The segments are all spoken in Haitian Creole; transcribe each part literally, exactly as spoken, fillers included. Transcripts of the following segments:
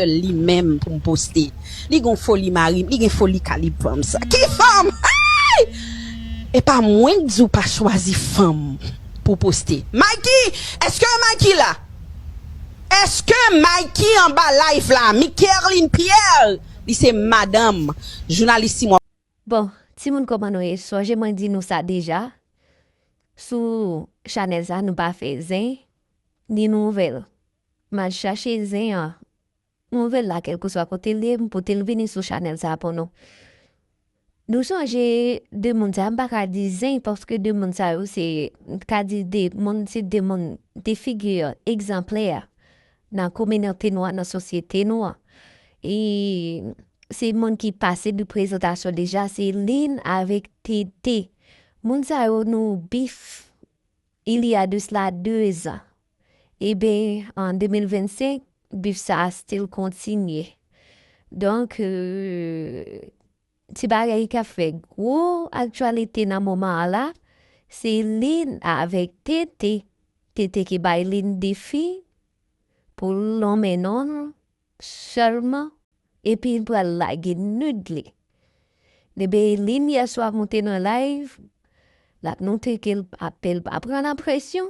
Sèl li menm pou m poste. Li gon foli mari m, li gen foli kalib fanm sa. Ki fanm? Ay! E pa mwen k di w pa chwazi fanm pou poste. Mikey, èske Mikey la? Èske Mikey anba live la? Mikerline Pierre, li se madanm jounalis Ti Mwa. Bon, timoun, kòman nou ye? Sonje mwen di nou sa deja. Sou chanèl sa, nou pa fè zen, ni nouvèl. M al chache zen an, nouvèl la, kèlkeswa kote l ye, m pote l vini sou chanèl sa pou nou. Nou sonje de moun sa, m pa ka di zen, paske de moun sa yo se, m ka di de moun, se de moun, de figi egzanplè nan kominote nou an, nan sosyete nou an. E se moun ki pase de prezantasyon deja, se Lynn avèk T T. Moun sa yo nou bif il y a de cela deux ans. Eben, an de mil vennsenk, bif sa a still kontinye. Donk, euh, ti bagay k ap fè gwo aktyalite nan moman an la, se Lynn avèk T T. T T ki bay Lynn defi pou l lonmen non l sèlman, epi l pral lage nude li. Eben, Lynn yè swa moute nan live, l ap note ke l ap, l ap pran nan presyon.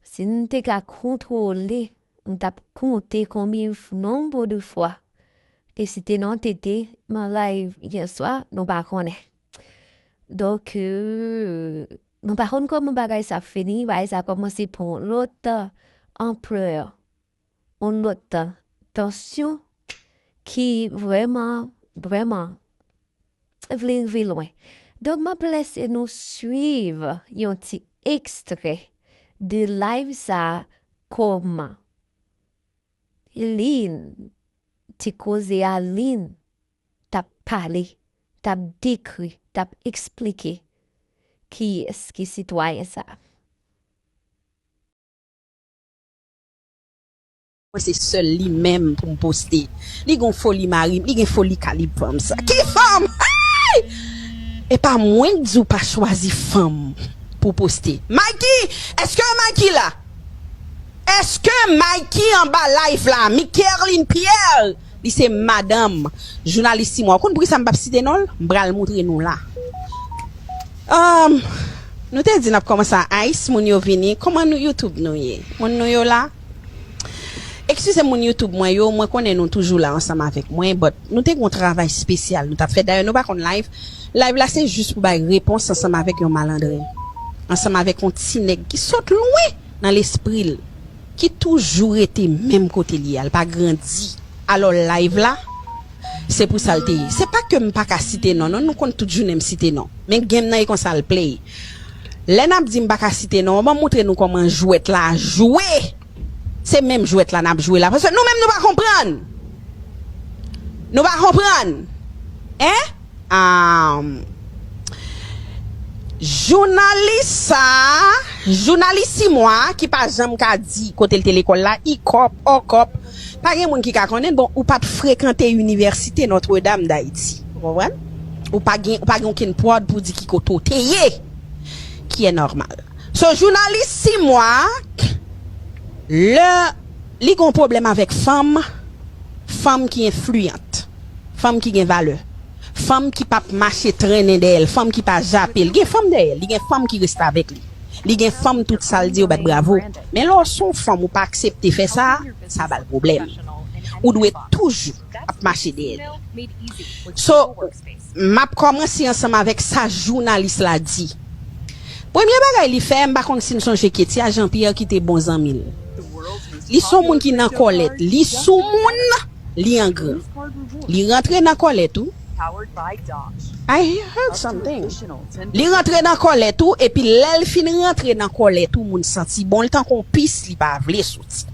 Si n te ka kontwole, m t ap konte konbyen f-, nonbo de fwa te site non T T nan live yè swa, nou pa konnen. Donk, euh, nou pa konn kòman bagay sa fini, bagay sa kòmanse pran yon lòt anplè, yon lòt tansyon ki vrèman, vrèman vle rive lwen. Donk, m ap lese nou swiv yon ti ekstrè de live sa, kòman Lynn, ti koze a Lynn t ap pale, t ap dekri, t ap eksplike kiyès ki sitwayen sa. Mwen se sèl li menm pou m poste. Li gon foli mari m, li gen foli kalib fanm sa. Ki fanm? Ay! E pa mwen k di w pa chwazi fanm pou poste. Mikey, èske Mikey la? Èske Mikey anba live la? Mikerline Pierre, li se madanm jounalis Ti Mwa. Ou konn poukisa m p ap site non l? M pral moutre nou la. Ahn, nou te di n ap kòmanse a Ice, moun yo vini. Kòman nou, YouTube nou ye? Moun nou yo la? Eskize moun YouTube mwen yo, mwen konnen nou toujou la ansanm avèk mwen, but nou te gen yon travay espesyal nou t ap fè. Dayè, nou pa konn live. Live la se jis pou bay repons ansanm avèk yon malandren. Ansanm avèk yon ti nèg ki sot lwen nan lespri l, ki toujou rete menm kote l ye a, l pa grandi. Alò, live la, se pou sa l te ye. Se pa ke m pa ka site non, non, nou konn tout jounen m site non. Men game nan e konsa l play. Lè n ap di m pa ka site non, ban m montre nou kòman jwèt la jwe. Se menm jwèt la n ap jwe la. Paske nou menm nou pa konprann. Nou pa konprann. Hein? Ah, jounalis sa, jounalis Ti Mwa ki pa janm ka di kote l te lekòl la, ikòp, òkòp. Pa gen moun ki ka konnen, bon, ou pa t frekante Inivèsite Notre Dame d'Haïti. Ou konprann? Ou pa gen, ou pa gen okenn prèv pou di ki kote w te ye. Ki è nòmal. So, jounalis Ti Mwa, lè li gen yon pwoblèm avèk fanm, fanm ki enfliyan, fanm ki gen valè, fanm ki p ap mache trennen dèyè l, fanm ki pa jape l. Gen fanm dèyè l, li gen fanm ki reste avèk li. Li gen fanm, tout sa l di yo bat bravo. Men lè w se yon fanm ou pa aksepte fè sa, sa ba l pwoblèm. Ou dwe toujou ap mache dèyè l. So, m ap kòmanse ansanm avèk sa jounalis la di. Premye bagay li fè, m pa konn si n sonje Ketia Jean Pierre ki te bon zanmi l. Li se yon moun ki nan kòlèt. Li sou moun, li angran. Li rantre nan kòlèt ou. I heard something. Li rantre nan kòlèt ou, epi lè l fin rantre nan kòlèt ou, moun santi bon, l tankou yon pis, li pa vle soti.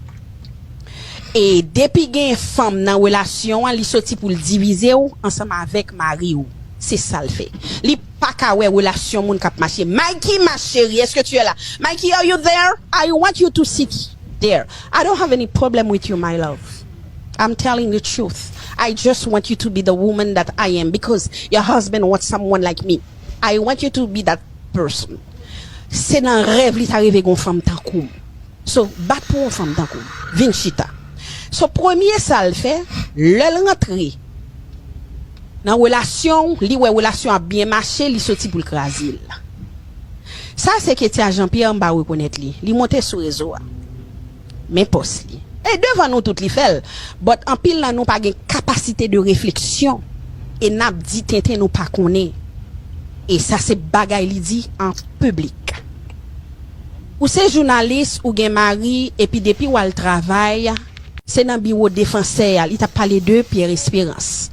E depi gen fanm nan relasyon an, li soti pou l divize w ansanm avèk mari w. Se sa l fè. Li pa ka wè relasyon moun k ap mache. Mikey, ma chérie, est-ce que tu es là? Mikey, are you there? I want you to sit there. I don't have any problem with you, my love. I'm telling the truth. I just want you to be the woman that I am because your husband wants someone like me. I want you to be that person. Se nan rèv li ta reve gon fanm tankou m. So, bat pou yon fanm tankou m. Vin chita. So, premye sa l fè, lè l rantre nan relasyon, li wè relasyon ap byen mache, li soti pou l kraze l. Sa se Ketia Jean Pierre, m pa rekonèt li. Li monte sou rezo a. Men pòs li. E devan nou tout li fè l. But anpil nan nou pa gen kapasite de refleksyon. E n ap di tenten nou pa konnen. E sa se bagay li di an piblik. Ou se jounalis, ou gen mari, epi depi w al travay, se nan biwo Defansè a, li t ap pale de Pierre Espérance.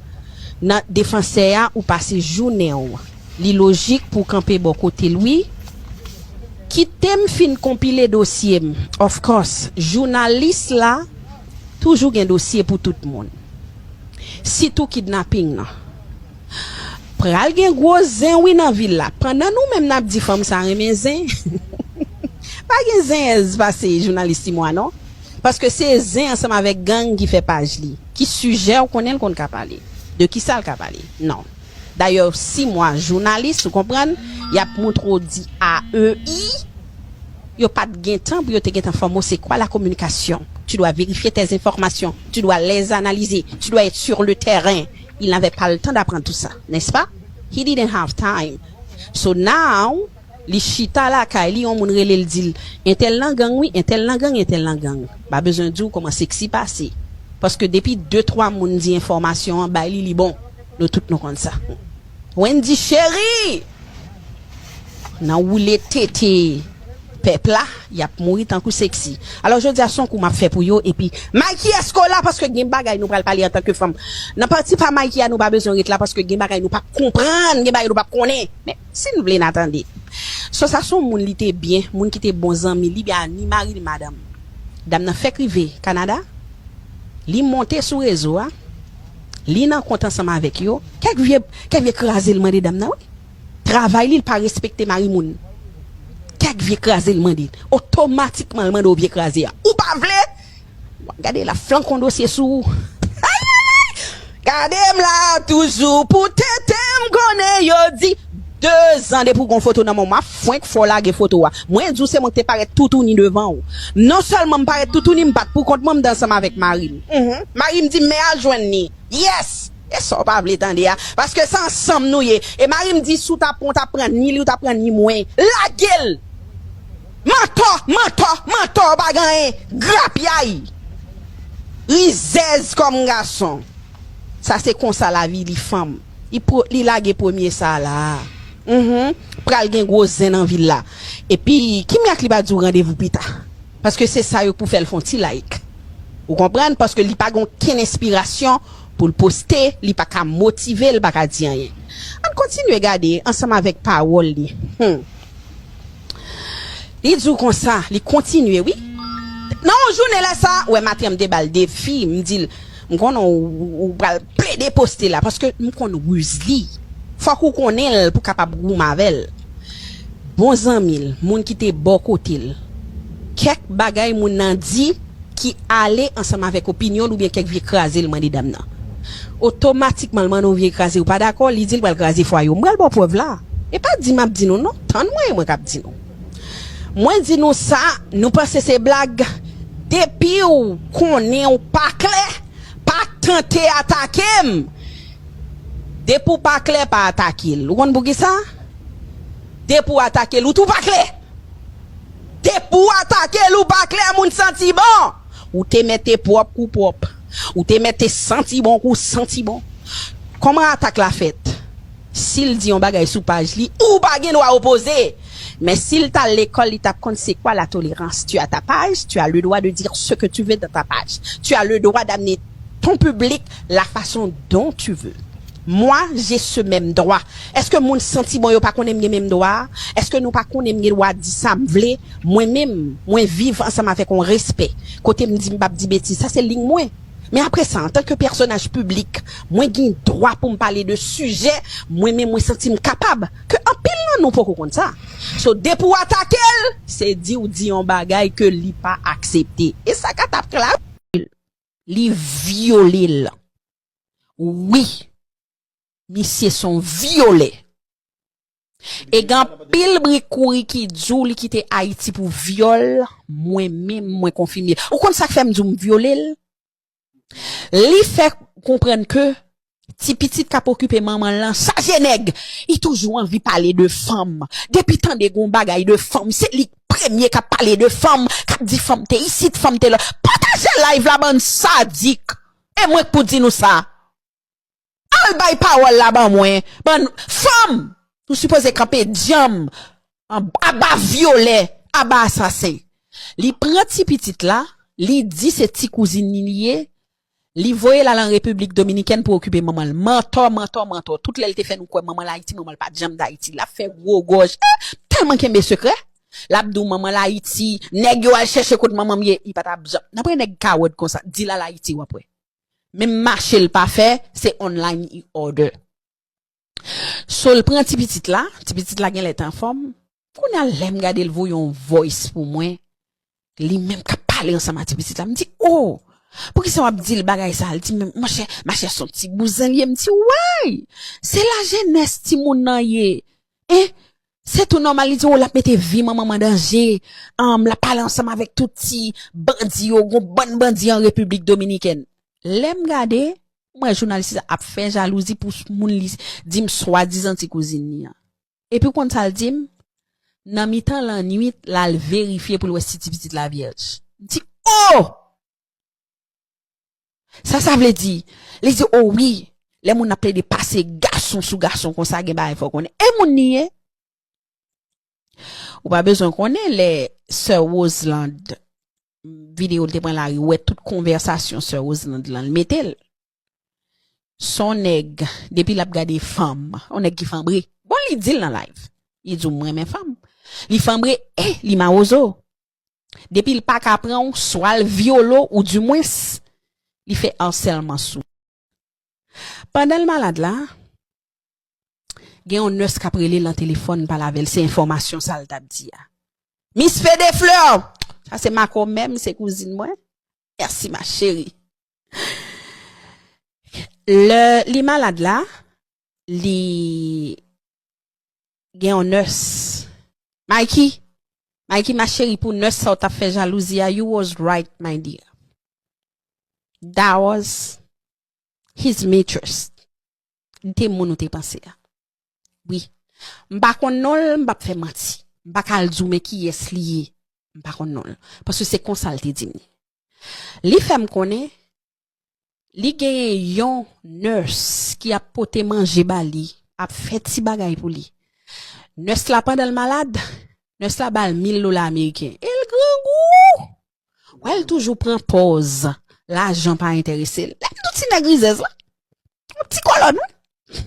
Nan Defansè a, ou pase jounen w. Li lojik pou w kanpe bò kote l, wi. Kite m fin konpile dosye m. Of course, jounalis la toujou gen dosye pou tout moun. Sitou kidnaping nan. Pral gen gwo zen wi nan vil la. Pandan nou menm n ap di fanm sa renmen zen. Pa gen zenyèz pase jounalis Timwa non. Paske se zen ansanm avèk gang ki fè paj li. Ki sijè ou konnen l konn ka pale? De kisa l ka pale? Non. Dayè, si mwa jounalis, ou konprann, y ap montre w di A E I, yo pa t gen tan pou yo te gentan fòme w se kwa la kominikasyon. Tu dois vérifier tes informations, tu dois les analyser, tu dois être sur le terrain. Il n'avait pas le temps d'apprendre tout ça, n'est-ce pas? He didn't have time. So now, li chita lakay li, yon moun rele l di l, entèl nan gang wi, entèl nan gang, entèl nan gang. Pa bezwen di w kòman seksi pase. Paske depi de twa moun di enfòmasyon an bay li, li bon. Nou tout nou konn sa. Wendy cheri! Nan woule tete pèp la, y ap mouri tankou seksi. Alò jodi a se yon kou m ap fè pou yo, epi Mikey, èske w la? Paske gen bagay nou pral pale antanke fanm. Nan pati pa Mikey a, nou pa bezwen ret la, paske gen bagay nou p ap konprann, gen bagay nou p ap konnen. Men, si n vle n a tande. So, sa se yon moun li te byen, moun ki te bon zanmi li, byen ni mari ni madanm. Dam nan fèk rive Kanada, li monte sou rezo a, li nan kont ansanm avèk yo, kèk vye, kèk vye kraze l mande dam nan, wi. Travay li, l pa respekte mari moun. Kèk vye kraze l mande. Otomatikman, l mande w vye kraze a. Ou pa vle? Gade la flank yon dosye sou ou. Ay, ay, ay. Gade m la toujou pou tenten m konnen yo di. De zan depi w gon foto nan men w, m ap fwenk fè w lage foto a. Mwen di w se mwen ki te parèt toutouni devan w. Non sèlman m parèt toutouni, m pa t pou kont mwen, m te ansanm avèk mari m. Mhm. Mari m di m men al jwenn ni. Yes! E sa w pa vle tande a. Paske se ansanm nou ye. E mari m di si w ta pran, w ta pran ni li, w ta pran ni mwen. Lage l! Mantò, mantò, mantò, w pa gen anyen. Grapyay! Rizèz kòm gason. Sa se konsa lavi li fanm. Li, pro, li lage premye sa la. Mhm. Pral gen gwo zen nan vil la. Epi, ki mèt li pa di w randevou pita? Paske se sa yo pou fè l fè yon ti like. Ou konprann? Paske li pa gen okenn enspirasyon pou l poste, li pa ka motive, li pa ka di anyen. Ann kontinye gade ansanm avèk pawòl li. Hmm. Li di w konsa, li kontinye, wi. Nan yon jounen lè sa, wè maten an m te ba l defi, m di l, m konnen w, w, w pral plede poste la, paske m konn riz li. Fòk ou konnen l pou w kapab goumen avè l. Bon zanmi l, moun ki te bò kote l. Kèk bagay moun nan di ki ale ansanm avèk opinyon l oubyen kèk vye kraze l mande dam nan. Otomatikman, l mande yon vye kraze, ou pa dakò, li di l pral kraze fwaye w. M pral ba w prèv la. E pa di m ap di nou, non. Tann mwen, e mwen k ap di nou. Mwen di nou sa, nou panse se blag. Depi w konnen w pa klè, pa tante atake m. Depi w pa klè, pa atake l. Ou konn poukisa? Depi w atake l, ou tou pa klè. Depi w atake l, ou pa klè, moun santi bon. Ou te mete pwòp kou pwòp. Ou te mete santi bon kou santi bon. Kòman atak la fèt? Si l di yon bagay sou paj li, ou pa gen dwa opoze. Men si l t al lekòl, li t ap konn se kwa la tolerans. Tu as ta page, tu as le droit de dire ce que tu veux dans ta page. Tu as le droit d'amener ton public la façon dont tu veux. Mwa, je se menm dwa. Èske moun santi bon yo pa konnen m gen menm dwa a? Èske nou pa konnen m gen dwa di sa m vle? Mwen menm, mwen viv ansanm avèk yon respè. Kote m di m p ap di betiz, sa se liy mwen. Men apre sa, antanke pèsonaj piblik, mwen gen dwa pou m pale de sijè mwen menm mwen santi m kapab, ke anpil nan nou poko konn sa. So, depi w atake l, se di w di yon bagay ke li pa aksepte. E sa ka t ap klè. Li vyole l. Wi. Misye se yon vyolè. E gen anpil bri kouri ki di w li kite Ayiti pou vyòl, mwen menm, mwen konfime. Ou konn sa k fè m di w m vyole l? Li fè konprann ke ti pitit k ap okipe manman l lan chaje nèg. Li toujou anvi pale de fanm. Depi tande gon bagay de fanm, se li k premye k ap pale de fanm, k ap di fanm te isit, fanm te la. Pataje live la, bann sadik. E mwen k pou di nou sa. Al bay pawòl la ban mwen. Bann fanm, nou sipoze kanpe djanm. Aba vyolè, aba asasen. Li pran ti pitit la, li di se ti kouzin li li ye. Li voye l al an Repiblik Dominikèn pou okipe manman l. Mantò, mantò, mantò. Tout lè l te fè nou kwè manman l Ayiti, manman l pa t janm t Ayiti. L ap fè gwo gòj. Eh, tèlman kenbe sekrè. L ap di w manman l Ayiti, nèg yo al chèche kot manman m ye, li pa t ap janm. N ap wè nèg kawòd konsa, di l al Ayiti w ap wè. Menm mache l pa fè, se online i order. So l pran ti pitit la, ti pitit la genlè te anfòm. Kounye a lè m gade l voye yon voice pou mwen, li menm k ap pale ansanm ak ti pitit la. M di, oh, poukisa w ap di l bagay sa? L di, men monchè, machè se yon ti bouzen li ye. M di, why? Se lajenès timoun nan ye. En, se tou nòmal, li di, oh, l ap mete vi manman m an danje. Anm, l ap pale ansanm avèk tout ti bandi yo, gon bann bandi an Repiblik Dominikèn. Lè m gade, m wè jounalis la ap fè jalouzi pou moun li di m swadizan ti kouzin li an. Epi w konn sa l di m? Nan mitan lannwit, l al verifye pou l wè si ti pitit la vyèj. M di, oh! Sa sa vle di? Li di, oh wi, lè moun ap plede pase gason sou gason konsa, gen bagay fò w konnen. E moun li ye? Ou pa bezwen konnen lè sè Roseland, videyo l te pran lari, ou wè tout konvèsasyon sè Roseland lan, l mete l. Se yon nèg, depi l ap gade fanm, yon nèg ki fanbre. Bon, li di l nan live. Li di w, m renmen fanm. Li fanbre e li mawozo. Depi l pa ka pran w, swa l vyole w, oudimwens, li fè asèlman sou. Pandan l malad la, gen yon nurse k ap rele l nan telefòn, pale avè l, se enfòmasyon sa l t ap di a. Miss Fede Fleur, sa se makòmè m, se kouzin mwen. Mèsi, ma chérie. Lè li malad la, li gen yon nurse. Mikey, Mikey, ma chérie, pou nurse sa w t ap fè jalouzi a, you was right, my dear. That was his mistress. Li te moun ou te panse a. Wi. M pa konn non l, m p ap fè manti. M pa ka al di w men kiyès li ye. M pa konn non l. Paske se konsa l te di m li. Li fè m konnen li genyen yon nurse ki ap pote manje ba li, ap fè ti bagay pou li. Nurse la, pandan l malad, nurse la ba l mil dola ameriken. E l grangou! Wè l toujou pran pòz lajan pa enterese l. Lè m di w ti nèg rizèz la. Yon ti kolòn, wi.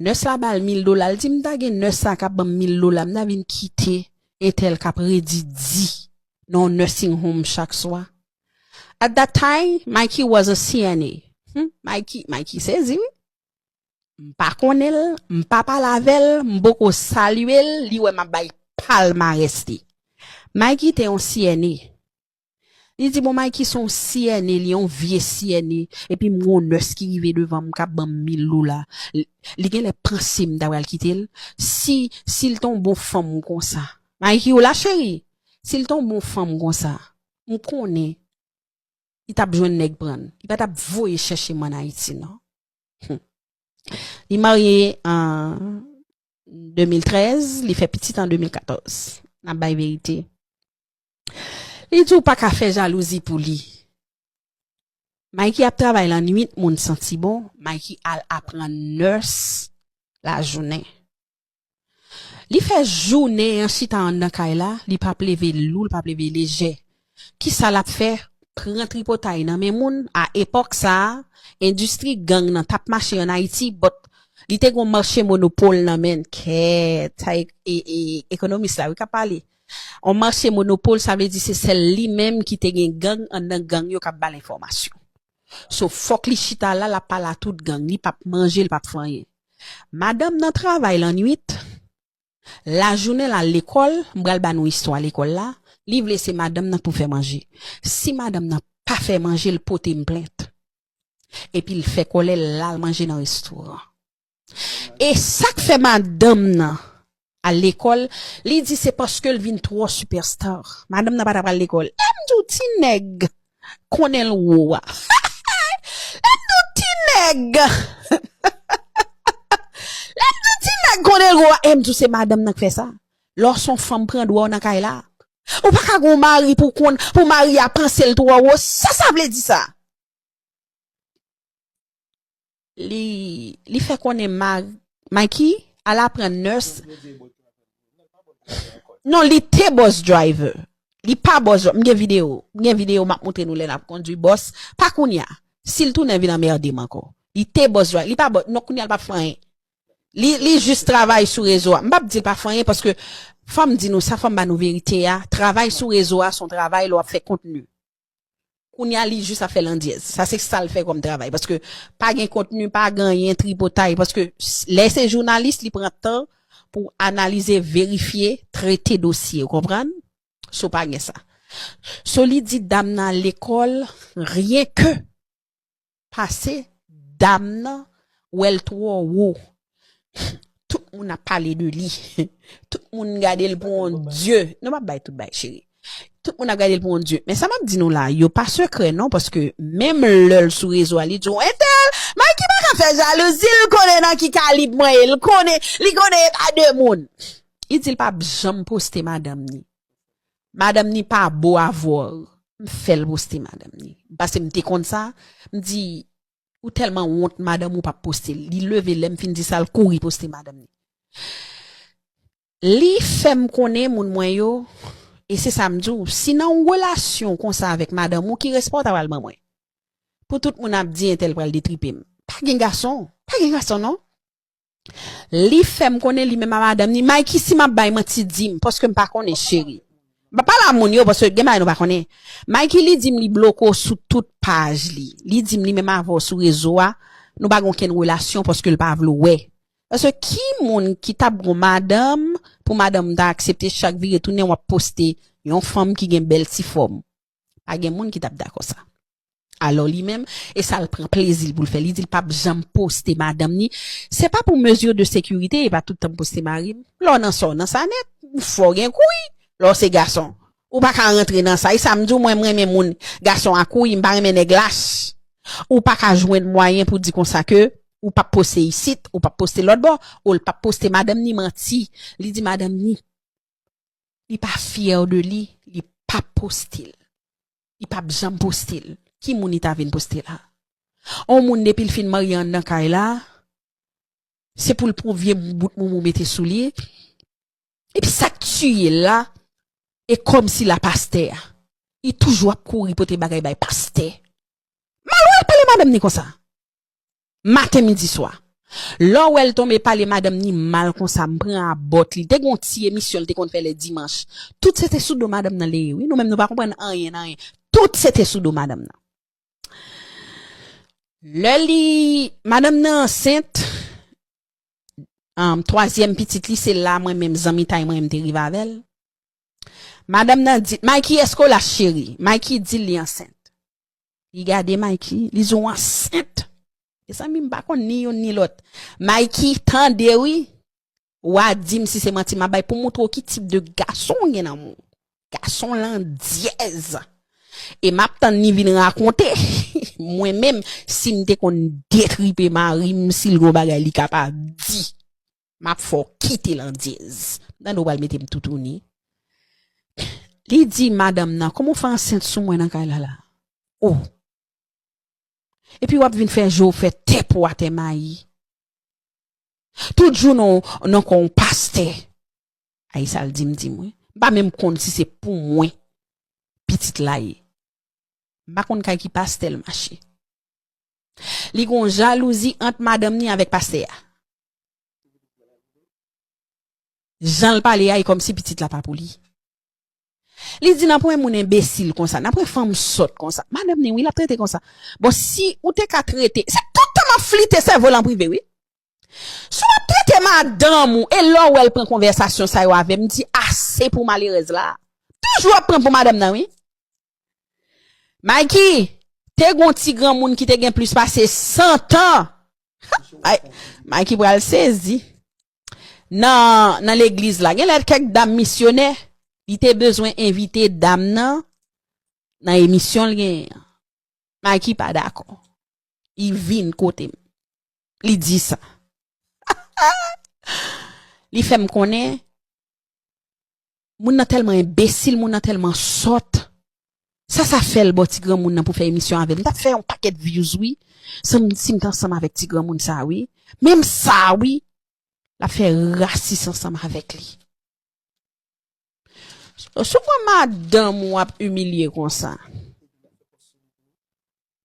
Nurse la ba l mil dola. L di, m ta gen nurse sa k ap ban m mil dola, m ta vin kite entèl k ap redi di nan yon nursing home chak swa. At that time, Mikey was a C N A. Hmm, Mikey, Mikey sezi, wi. M pa konnen l, m pa pale avè l, m poko salye l, li wè m ap bay palmarès li. Mikey te yon C N A. Li di, bon, Mikey se yon C N A, li yon vye C N A, epi m gon nurse ki rive devan m k ap ban m mil dola. Li, li genlè panse m ta pral kite l. Si, si l te yon bon fanm konsa. Mikey, ou la, cheri? Si l te yon bon fanm konsa, m konnen li t ap jwenn nèg pran l. Li pa t ap voye chèche m ann Ayiti, non. Hmm. Li marye an de mil trèz, li fè pitit an de mil katòz. N ap bay verite. Li di w pa ka fè jalouzi pou li. Mikey ap travay lannwit, moun santi bon, Mikey al aprann nurse lajounen. Li fè jounen an chita anndan kay la, li p ap leve lou, li p ap leve lejè. Kisa l ap fè? Pran tripotay nan men moun. A epòk sa a, endistri gang nan t ap mache ann Ayiti, but li te gen yon mache monopòl nan men l. Kèt, sa e, e, e, ekonomis la, wi, k ap pale. Yon mache monopòl, sa vle di se sèl li menm ki te gen gang anndan gang yo k ap ba l enfòmasyon. So, fòk li chita la, l ap pale a tout gang, li p ap manje, li p ap fè anyen. Madanm nan travay lannwit, lajounen l al lekòl, m pral ba nou istwa lekòl la, li vle se madanm nan pou fè manje. Si madanm nan pa fè manje, l pote m plent. Epi l fè kòlè, l al manje nan restoran. E sa k fè madanm nan al lekòl, li di se paske l vin twò sipèsta. Madanm nan pa t apral lekòl. Lè m di w ti nèg konnen l wo a. Nèg. Lè m di ti nèg konnen l gwo, e m di w se madanm nan k fè sa. Lè w se yon fanm pran dwa w nan kay la. Ou pa ka gen yon mari pou konn, pou mari a panse l twò wo. Sa sa vle di sa? Li, li fè konnen ma, Mikey al aprann nurse. Non, li te bus driver. Li pa bus driver. M gen videyo. M gen videyo m ap montre nou lè n ap kondui bus. Pa kounye a. Si l tounen vin anmède m ankò. Li te bus driver. Li pa bus. Non, kounye a l p ap fè anyen. Li, li jis travay sou rezo a. M p ap di l pa fè anyen paske fò m di nou sa, fò m ba nou verite a. Travay sou rezo a se yon travay lè w ap fè kontni. Kounye a li jis ap fè landyèz. Sa se sa l fè kòm travay. Paske pa gen kontni, pa gen anyen, tripotay. Paske s- lè se jounalis, li pran tan pou analize, verifye, trete dosye. Ou konprann? So pa gen sa. So li di dam nan al lekòl, ryen ke pase dam nan wè l twò wo. Tout moun ap pale de li. Tout moun gade l pou yon dye. Nou p ap bay tout bay, cheri. Tout moun ap gade l pou yon dye. Men sa m ap di nou la, yo pa sekrè non, paske menm lè l sou rezo a, li di w, entèl, Mikey pa ka fè jalouzi, l konnen nan ki kalib mwen ye, l konnen, li konnen e pa de moun. Li di l p ap janm poste madanm ni. Madanm ni pa bo avè w. M fè l poste madanm ni. Paske m te konn sa, m di, ou tèlman wont madanm ou p ap poste l. Li leve lè m fin di sa, l kouri poste madanm ni. Li fè m konnen moun mwen yo, e se sa m di w, si nan yon relasyon konsa avèk madanm ou, ki respè w ta pral ban mwen? Pou tout moun ap di entèl pral detripe m. Pa gen gason, pa gen gason non. Li fè m konnen li menm a madanm ni, Mikey si m ap bay manti di m, paske m pa konnen cheri. M pa pale a moun yo, paske gen bagay nou pa konnen. Mikey li di m li bloke w sou tout paj li. Li di m li menm avè w sou rezo a, nou pa gen okenn relasyon paske l pa vle w wè. Paske ki moun ki t ap gon madanm, pou madanm ta aksepte chak vire tounen w ap poste yon fanm ki gen bèl ti fòm? Pa gen moun ki t ap dakò sa. Alò li menm, e sa l pran plezi l pou l fè. Li di l p ap janm poste madanm ni. Se pa pou mezi de sekirite, e pa tout tan m poste mari m. Lè w nan sa w nan sa nèt, fò w gen kouy. Lè w se gason, ou pa ka rantre nan sa. E sa m di w, mwen m renmen moun, gason a kouy, m pa renmen nèg lach. Ou pa ka jwenn mwayen pou di konsa ke ou p ap poste isit, ou p ap poste lòt bò, ou l p ap poste madanm ni manti. Li di madanm ni, li pa fyè de li, li p ap poste l. Li p ap janm poste l. Ki moun li ta vin poste la? On moun depi l fin marye anndan kay la, se pou l pran vye bout moumou mete sou li. Epi sa k tiye l la, e kòmsi l a pastè a. Li toujou ap kouri pote bagay bay pastè. M al wè l pale madanm ni konsa. Maten, midi, swa. Lè w wè l tonbe pale madanm ni mal konsa, m pran abòt li. Te gen yon ti emisyon l te konn fè lè dimanch. Tout se te sou do madanm nan li ye, wi. Nou menm nou pa konprann anyen nan anyen. Tout se te sou do madanm nan. Lè li, madanm nan ansent, um, twazyèm pitit li, se la mwen menm zanmitay mwen m te rive avè l. Madanm nan di, Mikey, èske w la cheri? Mikey di l li ansent. Li gade Mikey, li di w ansent. Mezanmi, m pa konn ni youn ni lòt. Mikey, tande wi. W a di m si se manti m ap bay pou moutre w ki tip de gason w gen nan men w. Gason landyèz. E m ap tann li vin rakonte. Mwen menm, si m te konn detripe mari m, si l gon bagay li kapab di, m ap fè w kite landyèz. M tande w pral mete m toutouni. Li di madanm nan, kòman w fè ansent sou mwen nan kay la la? Oh. Epi w ap vin fè je w fè tè pou atè mayi. Tout jou nan, nan kò yon pastè. Ay, sa l di m, di m, wi. M pa menm konn si se pou mwen pitit la ye. M pa konn kay ki pastè l mache. Li gon jalouzi ant madanm ni avèk pastè a. Jan l pale a, e kòmsi pitit la pa pou li. Li di, "Nan pwen moun enbesil konsa, nan pwen fanm sòt konsa." Madanm ni, wi, l ap trete konsa. Bon, si ou te ka trete, se tout tan m ap flite sèvo l an prive, wi. Si w ap trete madanm ou, e lè w wè l pran konvèsasyon sa yo avè m, di ase pou malerèz la. Toujou ap pran pou madanm nan, wi. Mikey, te gon ti granmoun ki te gen plis pase san tan. Ay, Mikey pral sezi. Nan, nan legliz la, genlè kèk dam misyonè, li te bezwen envite dam nan, nan emisyon l genyen an. Mikey pa dakò. Li vin kote m. Li di sa. Li fè m konnen moun nan tèlman enbesil, moun nan tèlman sòt. Sa sa fè l ba ti granmoun nan pou fè emisyon avè m. M t ap fè yon pakèt views, wi. Si m, si m t ansanm avèk ti granmoun sa, wi. Menm sa, wi. L ap fè rasis ansanm avèk li. Sou pwen madanm ou ap imilye konsa.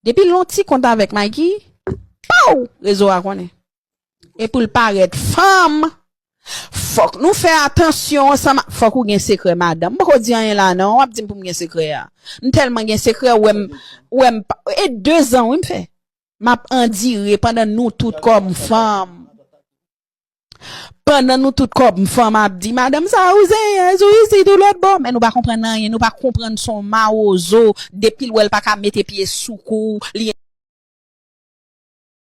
Depi l yon ti kont avèk Mikey, pow! Rezo a konnen. E pou l parèt fanm, fòk nou fè atansyon ansanm. Fòk ou gen sekrè, madanm. M poko di anyen la, non. W ap di m pou m gen sekrè a. M tèlman gen sekrè, ou wè m, ou wè m pa, e de zan, wi, m fè. M ap andire pandan nou tout kòm fanm. Pandan nou tout kòm fanm ap di, madanm sa ou zen, ou isit, ou lòt bò. Men nou pa konprann anyen, nou pa konprann se yon mawozo. Depi l wè l pa ka mete pye sou kou, li